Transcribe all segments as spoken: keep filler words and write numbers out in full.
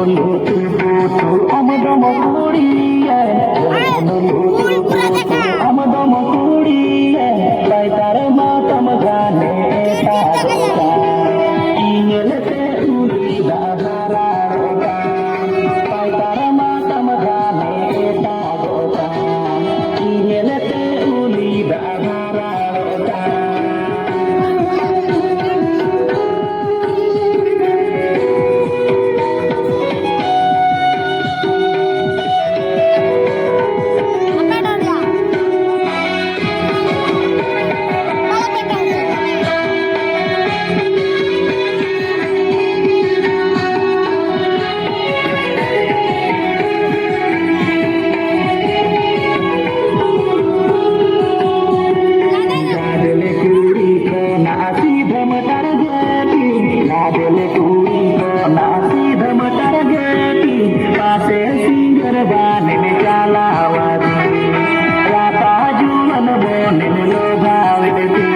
ᱞᱩᱛᱩ ᱯᱩᱛᱩ ᱟᱢ ᱫᱚᱢ ᱠᱩᱲᱤᱭᱮ, ᱞᱩᱛᱩ ᱯᱩᱛᱩ ᱟᱢ ᱫᱚᱢ ᱠᱩᱲᱤᱭᱮ, ᱯᱟᱭᱛᱟᱨ ᱢᱟ ᱛᱟᱢ ᱜᱟᱱᱮ ᱮᱴᱟᱜᱚᱜ ᱠᱟᱱ᱾ ᱤᱧ ᱧᱮᱞᱛᱮ ᱩᱞᱤ ᱫᱟᱜ ᱫᱷᱟᱨᱟᱜᱚᱜ ᱠᱟᱱ, ᱯᱟᱭᱛᱟᱨ ᱢᱟ ᱛᱟᱢ ᱜᱟᱱᱮ ᱮᱴᱟᱜᱚᱜ ᱠᱟᱱ᱾ ᱤᱧ ᱧᱮᱞᱛᱮ ᱩᱞᱤ ᱫᱟᱜ ᱫᱷᱟᱨᱟᱜᱚᱜ ᱠᱟᱱ᱾ ᱞᱟᱫᱮ ᱞᱮ ᱠᱩᱲᱤ ᱠᱚ ᱱᱟᱥᱤ ᱫᱷᱟᱢ ᱴᱟᱨᱜᱮᱴᱤᱝ, ᱞᱟᱫᱮ ᱞᱮ ᱠᱩᱲᱤ ᱠᱚ ᱱᱟᱥᱤ ᱫᱷᱟᱢ ᱴᱟᱨᱜᱮᱴᱤᱝ, ᱯᱟᱥᱮ ᱥᱤᱝᱜᱟᱨ ᱵᱟᱱᱮᱢ ᱪᱟᱞᱟᱣ ᱟᱫᱤ, ᱨᱟᱯᱟ ᱡᱩᱣᱟᱹᱱ ᱢᱚᱱᱮᱢ ᱞᱚᱵᱷᱟᱣᱮᱫ ᱛᱤ,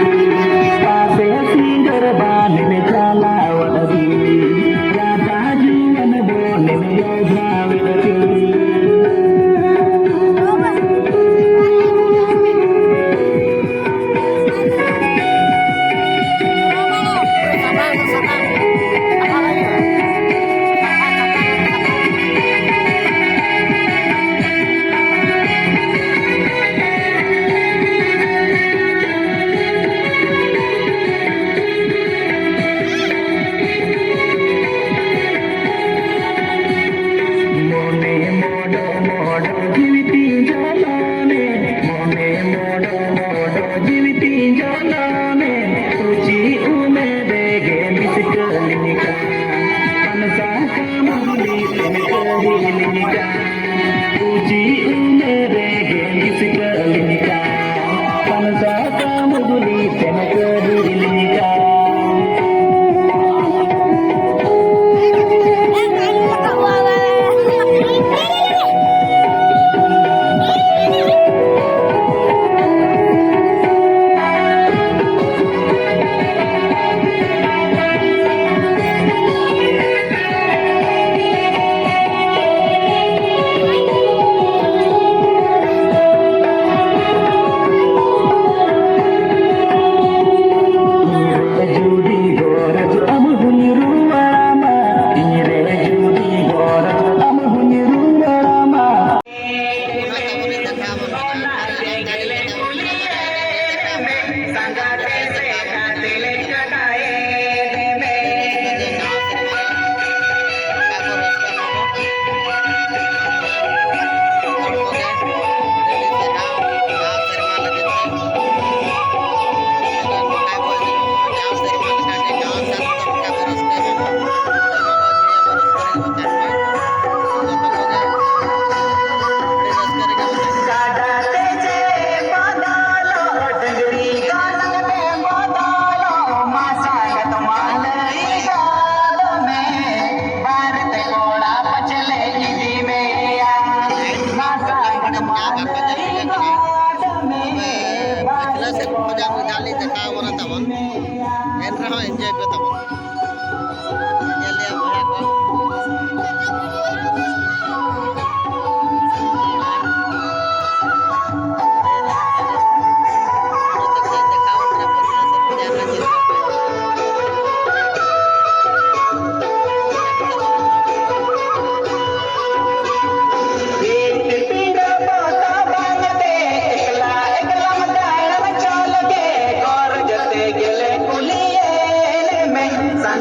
ᱯᱟᱥᱮ ᱥᱤᱝᱜᱟᱨ ᱵᱟᱱᱮᱢ ᱪᱟᱞᱟᱣ ᱟᱫᱤ, ᱨᱟᱯᱟ ᱡᱩᱣᱟᱹᱱ ᱢᱚᱱᱮᱢ ᱞᱚᱵᱷᱟᱣᱮᱫ ᱛᱤ᱾ ᱢᱚᱱᱮ ᱢᱚᱰᱚ ᱢᱚᱰᱚ ᱡᱤᱣᱤ ᱛᱤᱧ ᱡᱟᱞᱟᱱᱮ, ᱢᱚᱱᱮ ᱢᱚᱰᱚ ᱢᱚᱰᱚ ᱡᱤᱣᱤ ᱛᱤᱧ ᱡᱟᱞᱟᱱᱮ, ᱠᱩᱪᱤ ᱩᱢᱮᱨ ᱨᱮᱜᱮ ᱵᱤᱥᱠᱟᱹᱞᱤᱧ ᱠᱟᱱ, ᱯᱟᱱᱥᱟ ᱠᱟᱢ ᱜᱩᱞᱤ ᱛᱮᱢ ᱠᱟᱹᱦᱤᱞᱤᱧ ᱠᱟᱱ, ᱠᱩᱪᱤ ᱩᱢᱮᱨ ᱨᱮᱜᱮ ᱵᱤᱥᱠᱟᱹᱞᱤᱧ ᱠᱟᱱ, ᱯᱟᱱᱥᱟ ᱠᱟᱢ ᱜᱩᱞᱤ ᱛᱮᱢ ᱠᱟᱹᱦᱤᱞᱤᱧ ᱠᱟᱱ᱾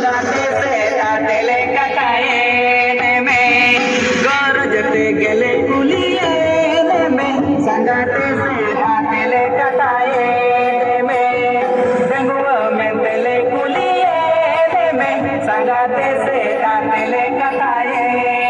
ᱜᱟᱛᱮ ᱥᱮ ᱜᱟᱛᱮ ᱞᱮ ᱠᱟᱛᱷᱟᱭᱮᱱ ᱢᱮ, ᱜᱚᱨᱚᱡ ᱛᱮᱜᱮ ᱞᱮ ᱠᱩᱞᱤᱭᱮᱱ ᱢᱮ, ᱥᱟᱸᱜᱟᱛᱮ ᱥᱮ ᱜᱟᱛᱮ ᱞᱮ ᱠᱟᱛᱷᱟᱭᱮᱱ ᱢᱮ, ᱰᱟᱺᱜᱩᱣᱟᱹ ᱢᱮᱱᱛᱮ ᱞᱮ ᱠᱩᱞᱤᱭᱮᱱ ᱢᱮ, ᱥᱟᱸᱜᱟᱛᱮ ᱥᱮ ᱜᱟᱛᱮ ᱞᱮ ᱠᱟᱛᱷᱟᱭᱮᱱ